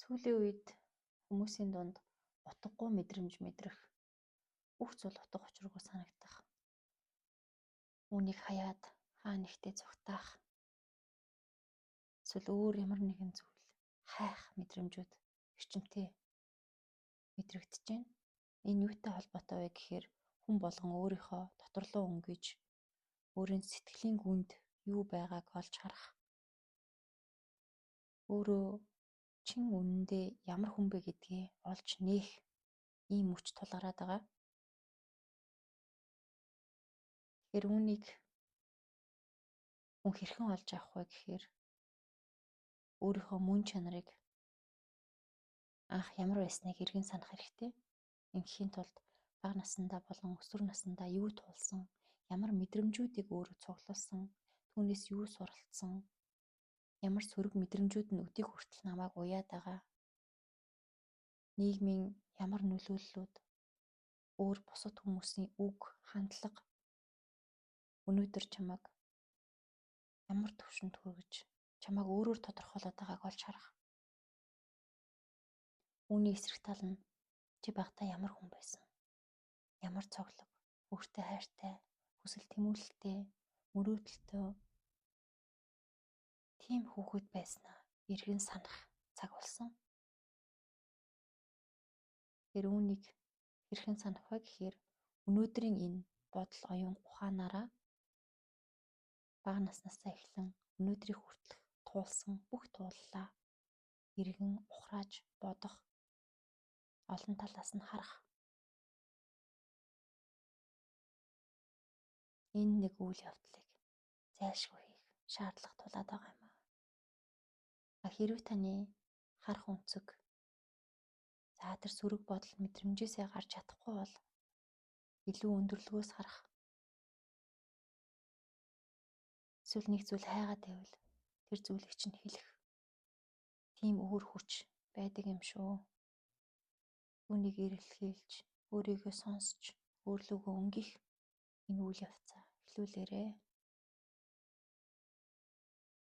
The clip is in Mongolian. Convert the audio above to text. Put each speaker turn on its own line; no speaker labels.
Сүүлийн үед хүмүүсийн дунд утгагүй мэдрэмж мэдрэх, бүх зүйл утга учиргүй санагдах, үүнийг хаяад хаа нэгтээ зугтаах, эсвэл өөр ямар нэгэн зүйл хайх мэдрэмжүүд эрчимтэй мэдрэгдэж байна. Энэ юутай холбоотой вэ гэхээр хүн болгон өөрийнхөө дотор руу өнгөж, өөрийн сэтгэлийн гүнд юу байгааг олж харах, өөрөө чин үнэндээ ямар хүн бэ гэдгээ олж нээх ийм мөч тулгараад байгаа. Тэгэхээр үүнийг хүн хэрхэн олж авах вэ гэхээр өөрийнхөө мөн чанарыг анх ямар байсныг эргэн санах хэрэгтэй. Ингээхийн тулд бага насндаа болон өсвөр насндаа юу туулсан, ямар мэдрэмжүүдийг өөрөө цуглуулсан, түүнээс юу суралцсан, ямар сөрөг мэдрэмжүүд нь өдийг хүртэл намайг уяад байгаа, нийгмийн ямар нөлөөллүүд, өөр бусад хүмүүсийн үг, хандлага өнөөдөр чамайг ямар түвшинд хүргэж, чамайг өөрөөр тодорхойлоод байгааг олж харах. Үүний эсрэг тал нь чи багадаа ямар хүн байсан? Ямар цоглог, өөртөө хайртай, хүсэл тэмүүлэлтэй, мөрөөдөлтөө тийм хүүхэд байснаа эргэн санах цаг болсон. Тэгэхээр үүнийг хэрхэн санах вэ гэхээр өнөөдрийн энэ бодол оюун ухаанаараа бага наснаасаа эхлэн өнөөдрийг хүртэлх туулсан бүх тууллаа эргэн ухрааж бодох, олон талаас нь харах. Энэ нэг үйл явдлыг зайлшгүй хийх шаардлага тулаад байгаа юм аа. Хэрвээ таны харах өнцөг за тэр сөрөг бодол мэдрэмжээсээ гарч чадахгүй бол илүү өндөрлөгөөс харах. Эсвэл нэг зүйл хайгаад байвал тэр зүйлийг чинь хэлэх тийм өөр хүч байдаг юм шүү. Үүнийг эргэлхийлж, өөрийгөө сонсч, өөрлөгөө өнгөх энэ үйл явцаа эхлүүлээрэй.